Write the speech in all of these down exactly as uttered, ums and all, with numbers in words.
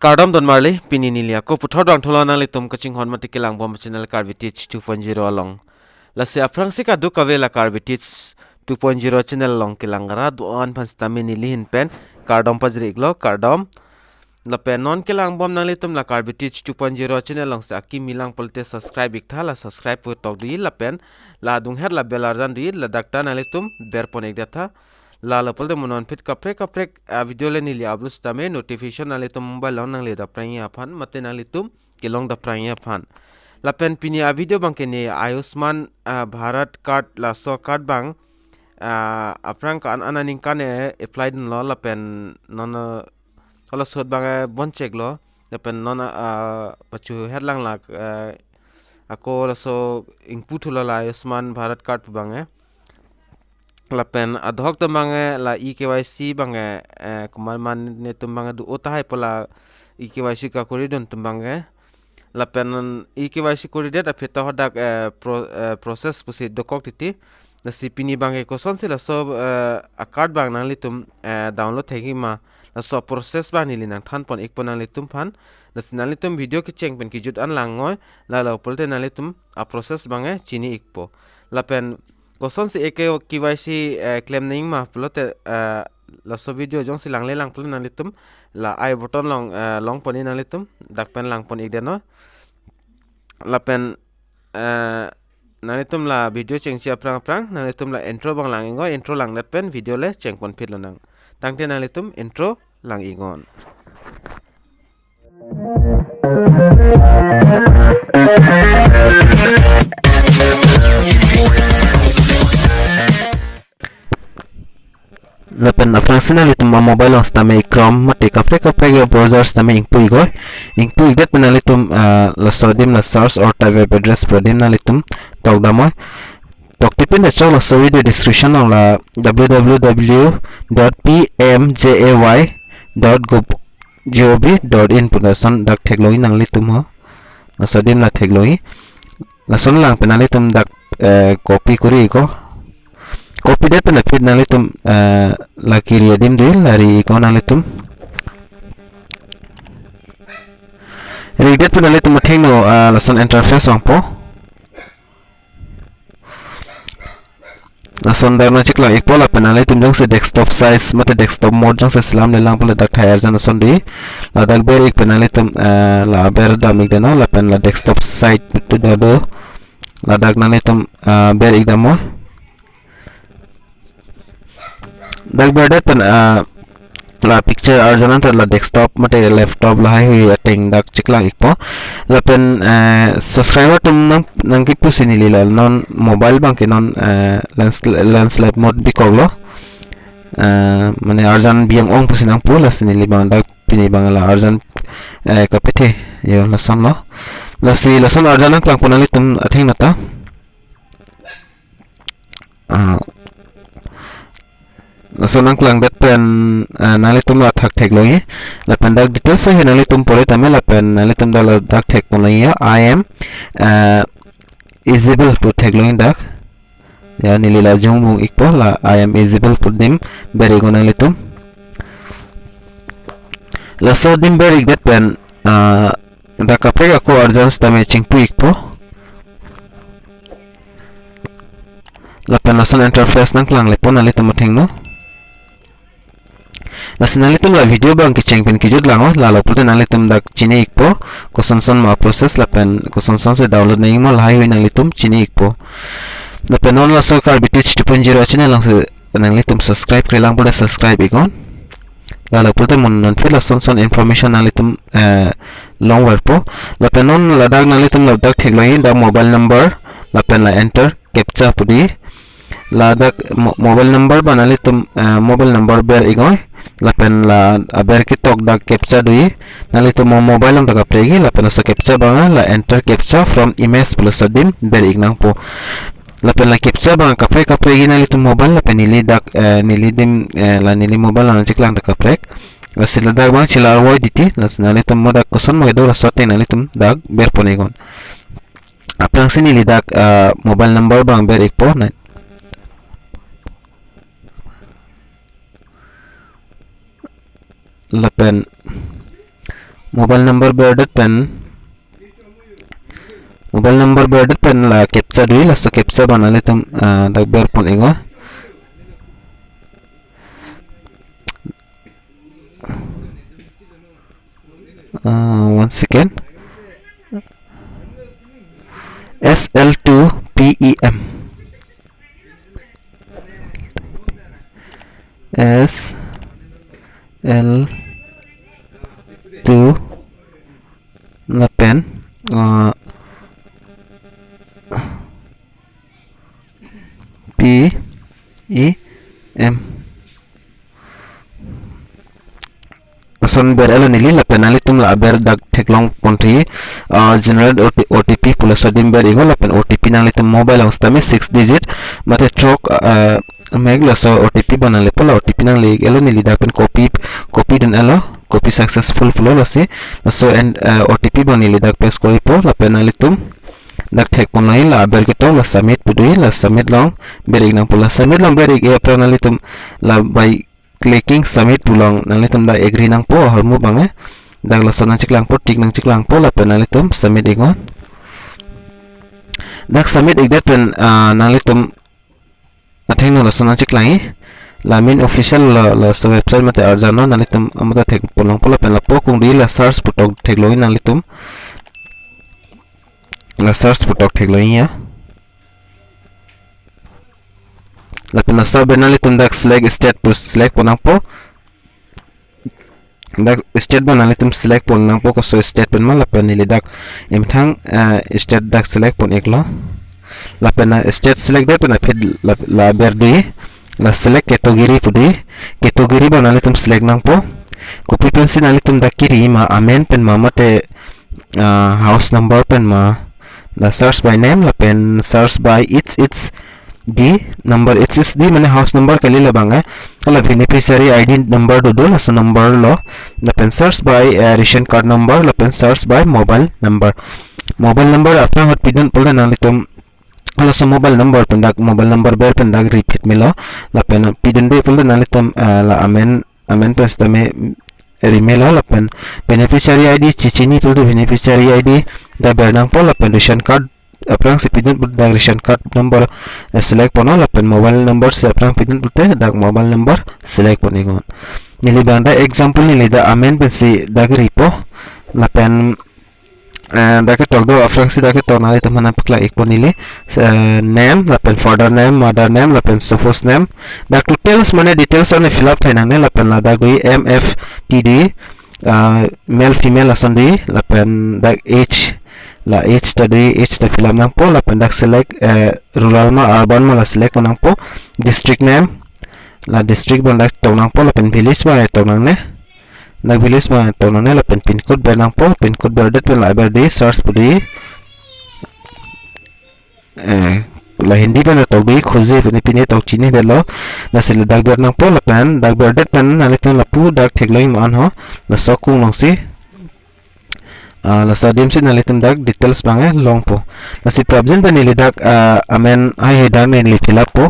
Kardom don marli, pini neli ako puthot vangthulo nanglitum kachinghon mate kelangbom channel Karbi Teach two point zero along. Lasi aphrangsi kadokave la Karbi Teach two point zero channel along kelang rat do-an aphan sitame neli ahin pen kardom pajir-iklo, kardom. Lapen non kelangbom nanglitum la Karbi Teach two point zero channel alongsi akimi lang pulote subscribe iktha, la subscribe pu tok do-i lapen la adunghet la bell arjan do-i, ladak ta nanglitum berpon-ik detha. Lalo pulote mo non aphi kaprek kaprek, ah, video le neli upload sitame notification nanglitum mobile along nangle daprang-i aphan mate nanglitum kelong daprang-i aphan. Lapen pini a-video abangke ne Ayushman, ah, Bharat card, laso card abang, ah, aphrang ka an, an aningkan ke apply dunlo lapen non, ah, halaso ahut abang, eh, bon cheklo. Lapen non, ah, pachuhet lang lak, eh, ako laso ingpu thulo la Ayushman Bharat card abang, eh. Lapen adhoc atum abang, eh, la E K Y C abang, eh, eh, komat mane atum abang do-o tahai pu la E K Y C kakoridun atum abang, eh. Lapen E K Y C koridet aphi ta hadak, eh, pro-, eh, process pusi dokok titi. Lasi pini abangke kosonsi laso, eh, a-card abang nanglitum, eh, download thekji ma, laso process abang neli nangthanpon-ikpo nanglitum aphan. Lasi nanglitum video kecheng pen kejut an lang-oi, lalo pulote nanglitum a-process abangke chini-ikpo. Lapen kosonsi E K Y C, eh, klem nangji ma pulote, eh, laso video jongsi langle lang pulote nanglitum la I button along, eh, longpon-i nanglitum, dak pen langpon-ik detnon. Lapen, eh, nanglitum la video chengsi aphrang aphrang nanglitum la intro abang lang-iknon, intro langdet pen video le chengponphit lonang. Tangte nanglitum intro lang-iknon. Lapen aphrangsi nanglitum a-mobile along sitame Chrome mate kaprek kaprek a-browser sitame ingpu-iknon. Ingpu-ikdet pen nanglitum, ah, laso adim la search or type web address pu adim nanglitum tok damnon. Tok tipin da chok laso video description along la W W W dot P M J A Y dot gov dot in pu lason dak theklong-i nanglitum ho. Laso adim la theklong-i. Lason lang pen nanglitum dak, eh, copy kori-iknon. Copy det pen aphi nanglitum, eh, la kiri adim do-i, la ri-iknon nanglitum. Ri-ikdet pen nanglitum athengno, ah, lason interface vangpo. Lason dak nangcheklang-ikpo lapen nanglitum jongsi desktop site mate desktop mode jongsi selam le lang pulote dak thai arjan ason do-i. Ladak ber-ik pen nanglitum, eh, la ber dam-ik detnon lapen la desktop site tu do do. Ladak nanglitum, eh, ber-ik damnon. Dak berdet pen, eh, la picture arjan anta la desktop mate laptop lahaihui ateng dak cheklang-ikpo. Lapen, eh, subscriber atum nang, nangkipusi neli la non mobile abangke non, eh, lands-, landslide mode bikoklo. Eh, mane arjan bi-ang ong pusi nangpu, lasi neli abang dak pini abang la arjan, eh, kapethe yo lasonlo. Lasi lason arjan nangklangpo nanglitum athengno ta. Ah, lason nangklangdet pen, ah, nanglitum la thak theklong-i. Lapen dak details ahin nanglitum pore tame lapen nanglitum dak la dak thekponlong-i, I am, ah, eligible pu theklong-i dak. Ya, neli la jongbung-ikpo, la I am eligible pu adim ber-iknon nanglitum. Laso adim ber-ikdet pen, ah, dak kaprek ako arjan sitame chingpu-ikpo. Lapen lason interface nangklanglepo nanglitum athengno. Lasi nanglitum la video abang kecheng pen kejut langnon, lalo pulote nanglitum dak chini-ikpo, kosonson ma process lapen kosonsonsi download nangji ma lahaihui nanglitum chini-ikpo. Lapen non laso Karbi Teach two point zero channel alongsi nanglitum subscribe kre lang pulote subscribe-iknon. Lalo pulote mo non aphi lasonson information nanglitum, eh, longverpo. Lapen non ladak nanglitum ladak theklong-i dak mobile number lapen la enter captcha pu do-i. Ladak mo-, mobile number abang nanglitum, eh, mobile number ber-iknon. Lapen la aber ketok dak captcha do-i. Nanglitum mo mobile along dak kaprek-ikji lapen laso captcha abang la enter captcha from image pu laso adim ber-ik nangpo. Lapen la captcha abang kaprek kaprek-ikji nanglitum mobile lapen neli dak, eh, neli adim, eh, la neli mobile along cheklang dak kaprek. Lasi ladak abang chila arvoidet titi, lasi nanglitum mo dak koson mo kedo laso ateng nanglitum dak berpon-iknon. Aphrangsi neli dak, ah, mobile number abang ber-ikpo na. Lapen mobile number berdet pen, mobile number berdet pen la captcha do, laso captcha abang nanglitum, ah, dak berpon iknon. Uh, one second. S L two P E M. S L two lapen, uh, P E M. Lason ber-etlo neli, lapen nanglitum la aber dak theklong ponji, ah, generate O T, O T P pu laso adim ber iknon, lapen O T P nanglitum mobile along sitame six digit mate throk, ah, mek laso O T P abang nanglipo, la O T P nangle-etlo neli, dak pen copy, copy dun-etlo, copy successful pulo lasi, laso and, ah, O T P abang neli dak paste koripo, lapen nanglitum dak thekponlo, la aber ketok, la submit pu do, la submit along ber ik nangpo, la submit along ber ik aphrang nanglitum la by clicking submit pu along nanglitum dak agree nangpo, ahormu abang, eh. Dak lason nangcheklangpo, tick nangcheklangpo, lapen nanglitum submit iknon. Dak submit ikdet pen, ah, nanglitum athengno lason nangcheklang, eh. La main official la, laso website mate arjan lo, nanglitum amata thekpon longpo, lapen lapu akung do, la search pu tok theklong nanglitum. La search pu tok theklong ya. Lapen laso aber nanglitum dak select state pu select pon nangpo. Dak state abang nanglitum select pon nangpo, koso state pen ma, lapen neli dak emethang, eh, state dak select pon iklo. Lapen la state select det pen aphi la, la aber do, la select category pu do, category abang nanglitum select nangpo. Kopi pensi nanglitum dak kiri ma, amen pen ma mate, ah, house number pen ma, la search by name lapen search by H H D number, H H D mane house number kali labang, eh. Hala beneficiary I D number do do, laso number lo, lapen search by, eh, ration card number, lapen search by mobile number. Mobile number aphrang ahut pidun pulote nanglitum, laso mobile number pen dak, mobile number ber pen dak repeat melo, lapen pidunde pulote nanglitum, eh, la amen, amen pen sitame rimelo, lapen beneficiary I D chechini pulote beneficiary I D dak ber nangpo, lapen ration card aphrangsi pidun pulote dak ration card number, eh, select ponlo, lapen mobile number si aphrang pidun pulote dak mobile number select pon iknon. Neli abang dak example neli dak amen pensi dak ripo, lapen, eh, dak ketok do, aphrangsi dak ketok nanglitum aphan nangpaklang ikpo neli, eh, name, lapen father name, mother name, lapen spouse name. Dak details mane details ani fill up thai nangne, lapen ladak do M F T D, ah, male female ason do, lapen dak age, la age ta do, age ta fill up nangpo, lapen dak select, eh, rural ma urban ma la select nangpo, district name, la district abang dak tok nangpo, lapen village abang tok nangne, dak village abang tok nangne, lapen pin code ber nangpo, pin code berdet pen la aber do, search pu do. Eh, la Hindi pen tok do, khuje pen pine tok chinidetlo. Lasi la dak ber nangpo, lapen dak berdet pen nanglitum lapu dak theklong ma-an ho, laso akung alongsi, ah, laso adim si nanglitum dak details abang, eh, longpo. Lasi prapjin pen neli dak, ah, amen haihui dak neli fill up po.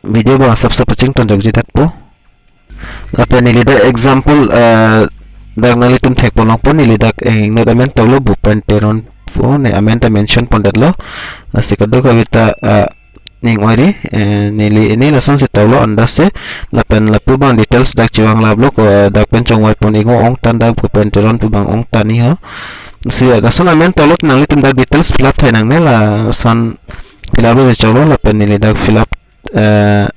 Video abang asapso pachingthon jokji tha po. Lapen neli dak example, eh, dak nanglitum thekpon longpo, neli dak, eh, inut amen toklo Bhupen Teron pu, ne amen ta mention pondetlo. Lasi kadokave ta, eh, ning oi ri, eh, neli ini lasonsi toklo, andas si, lapen lapu abang details dak chevang laplo ko, eh, dak pen chongvai pon iknon, ongtan dak Bhupen Teron pu abang ongtan ni ho. Si, eh, lason amen toklo, nanglitum dak details fill up thai nangne, lason fill up lo choklo, lapen neli dak fill up, eh,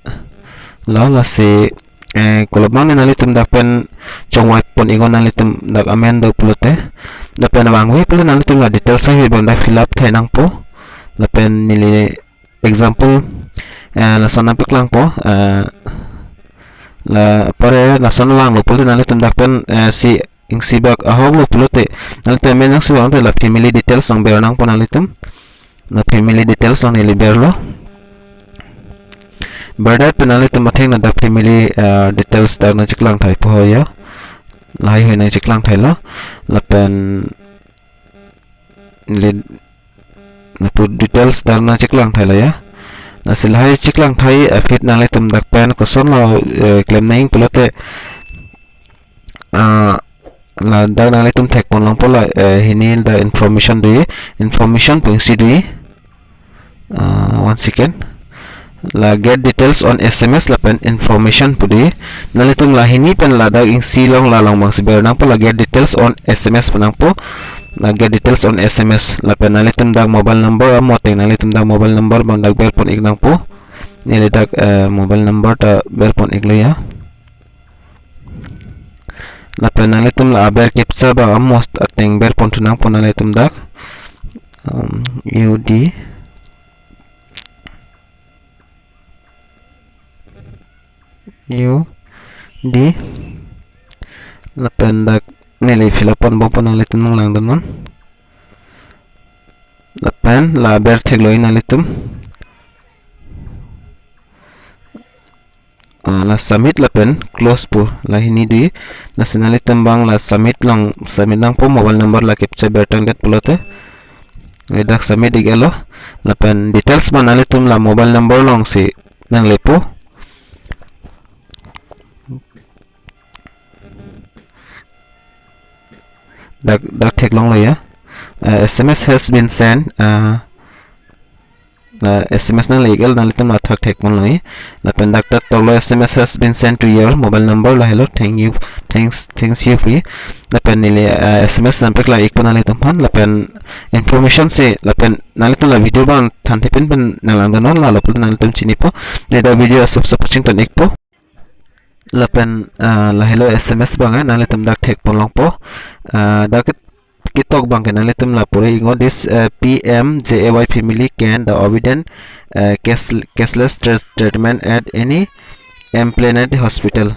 lo, lasi, eh, kolom abang ne nanglitum dak pen chongvai pon iknon, nanglitum dak amen do pulote. Lapen vangve pulote nanglitum la details haihui abang dak fill up thai nangpo. Lapen neli example, eh, lason nangpaklangpo, eh, la pare lason vanglo pulote nanglitum dak pen, eh, si ingsibak ahok lo pulote, nanglitum amen jongsi vangte la family details along ber nangpo nanglitum. La family details along neli berlo. Berdet pen nanglitum athengno dak family, eh, details dak nangcheklang thai po ho ya. Lahaihui nangcheklang thailo. Lapen neli lapu details dak nangcheklang thailo ya. Lasi lahai cheklang thai aphi nanglitum dak pen kosonlo, eh, klem nang pulote, ah, ladak nanglitum thekpon longpo la, eh, hini dak information do, information pu isi do. Uh, one second. La get details on S M S lapen information pu do. Nanglitum la hini pen ladak isi along la along abangsi ber nangpo, la get details on S M S pu nangpo. La get details on S M S lapen nanglitum dak mobile number amo ateng nanglitum dak mobile number abang dak berpon ik nangpo. Neli dak, eh, mobile number ta berpon iklo ya. Lapen nanglitum la aber captcha abang amo ateng berpon thu nangpo nanglitum dak, um, U D, U D. Lapen dak neli fill up ponbompo, nanglitum nanglangdunnon. Lapen la aber theklo nanglitum. Ah, la submit lapen close pu la hini do. Lasi nanglitum abang la submit along submit nangpo, mobile number la captcha bertangdet pulote. Ladak submit ik-etlo. Lapen details abang nanglitum la mobile number alongsi nanglepo. Dak, dak theklonglo ya. Uh, S M S has been sent. Uh, la S M S nangle ik-etlo, nanglitum la thak thekponlo ya. Lapen dak ta toklo, "S M S has been sent to your mobile number," lahelo, "Thank you, thanks, thanks you pu." Lapen neli, uh, S M S nangpeklang ikpo nanglitum aphan, lapen information si, lapen nanglitum la video abang thanthe pen pen nanglangdunnon, lalo pulote nanglitum chinipo. Neli dak video asap asap pachington ikpo. Lapen, ah, lahelo S M S abang, eh, nanglitum dak thekpon longpo. Ah, dak kit-, ketok abangke nanglitum la pore iknon, this, eh, P M J A Y family can the obtain, eh, cash-, cashless tre-, treatment at any M Planet hospital.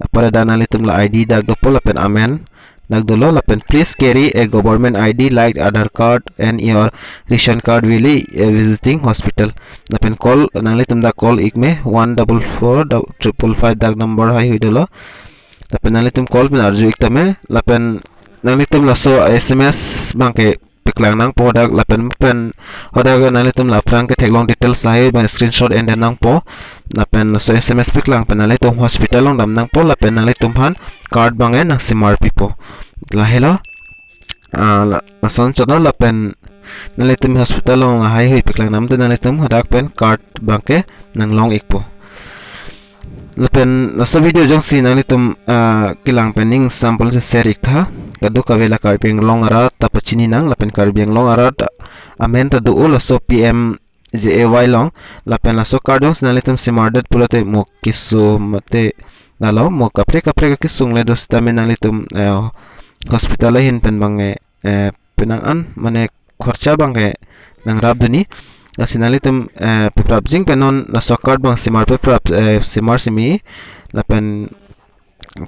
Apar dak nanglitum la I D dak dopo lapen amen dak dolo lapen, "Please carry a government I D like Aadhaar card and your ration card while, eh, visiting hospital." Lapen call, nanglitum dak call ik me one double four triple five dak number haihui dolo. Lapen nanglitum call pen arju ik tame. Lapen nanglitum laso S M S abangke paklang nangpo dak, lapen pen hadak nanglitum la aphrang ketheklong details lahai abang screenshot en den nangpo. Lapen laso S M S paklang pen nanglitum hospital along dam nangpo, lapen nanglitum aphan card abang nangsemar pipo. Lahelo. Ah, la, lason chotlo, lapen nanglitum hospital along lahaihui paklang dam te nanglitum hadak pen card abangke nanglong ikpo. Lapen laso video jongsi nanglitum, ah, kelang pen ning sample si share iktha. Kadokave la Karbi Anglong arat ta pachini nang, lapen Karbi Anglong arat amen ta do-o laso P M J A Y along. Lapen laso card jongsi nanglitum semardet pulote mo kesung mate, lalo mo kaprek kaprek akesung le do sitame nanglitum, eh, hospital ahin pen abang, eh, eh, penang an mane khorcha abangke nangrapdunji. Lasi nanglitum, eh, peprap jing pen non laso card abang semar peprap, eh, semar simi. Lapen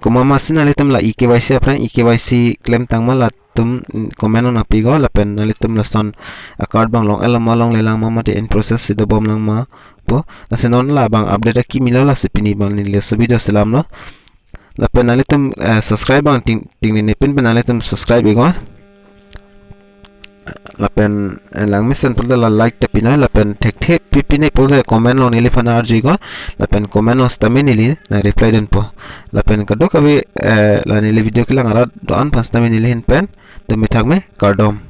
komat ma si nanglitum la E K Y C aphrang, E K Y C klemtang ma latum, mm, comment along nangpi iknon, lapen nanglitum lason a-card abang long-etlo ma, longlelang ma mate in process si dobom lang ma pu. Lasi non labang update akimi lo, lasi pini abang neli laso video selamlo. Lapen nanglitum, eh, subscribe abang ting, ting neli pin pen nanglitum subscribe iknon. Lapen, eh, langmesen pulote la like ta pinoi, lapen thekthe pi pine pulote comment along neliphan arju iknon, lapen comment along sitame neli nangreply dunpo. Lapen kadokave, eh, la neli video kelang arat do-an aphan sitame neli ahin pen, tumi thak me, kardom.